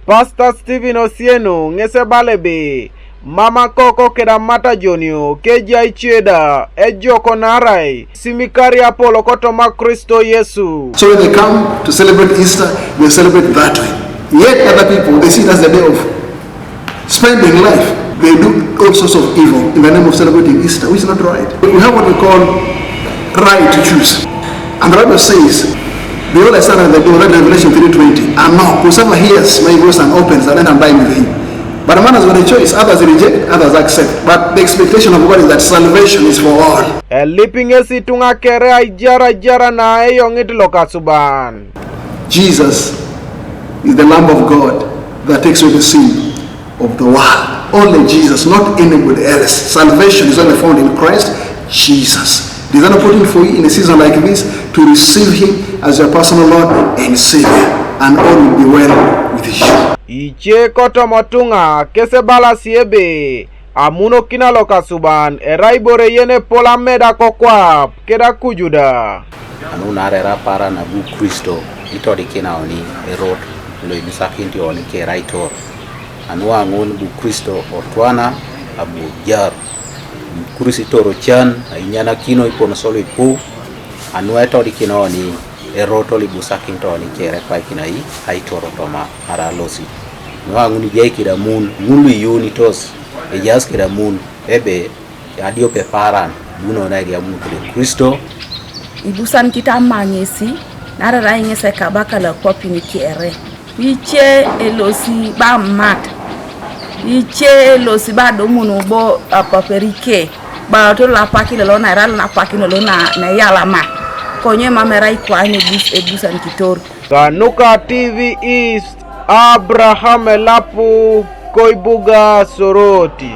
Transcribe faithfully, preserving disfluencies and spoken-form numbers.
Pastor Stephen Osieno ŋes ebala ebe, mama koko keda mata jonio kejai ceda ejoko narai simikari apolo kotoma Kristo Yesu. So when they come to celebrate Easter, they celebrate that way. Yet other people, they see it as a day of spending life. They do all sorts of evil in the name of celebrating Easter, which is not right. We have what we call right to choose. And the Bible says, "Behold, I stand at the door," that Revelation three twenty. "And knock, whosoever hears my voice and opens, I'll enter and dine with him." But a man has got a choice. Others reject, others accept. But the expectation of God is that salvation is for all. Elipi ŋes ituŋa kere aijarajara na eyoŋit lokasuban. Jesus is the Lamb of God that takes away the sin of the world. Only Jesus, not anybody else. Salvation is only found in Christ Jesus. It is an opportunity for you in a season like this to receive Him as your personal Lord and Savior, and all will be well with you. Ice kotoma tuŋa kes ebalasi ebe, amunokina lokasuban erai ibore yen epol ameda kokwap keda kujuda. Anu narera para nabu Kristo itodikina oni erot lo ibusakinit oni kera aitor. Anu aŋun bu Kristo otwana abu jar. Bu Kristo itoro can ainyanakino ipono solo ipu. Anu etodikina oni erot lo ibusakinit oni kera ekwaikinai aitor toma ara alosit. Anu aŋun ijai keda mun, ŋun luiyuunitos ejaas keda mun ebe adiope paran buno na iriamun kede Kristo. Ibusanikit amaŋesi, naarai ŋes ekabaka loakwapin kere. Ice elosi ba mat, ice elosi ba adumun bo apaperike, ba tolo apakin lolo naira lo napakin lolo na, na eyalama. Konye mam erai kwain ebus, ebusanikitor. Kanuka T V East, Abraham Elapu, Koibuga Soroti.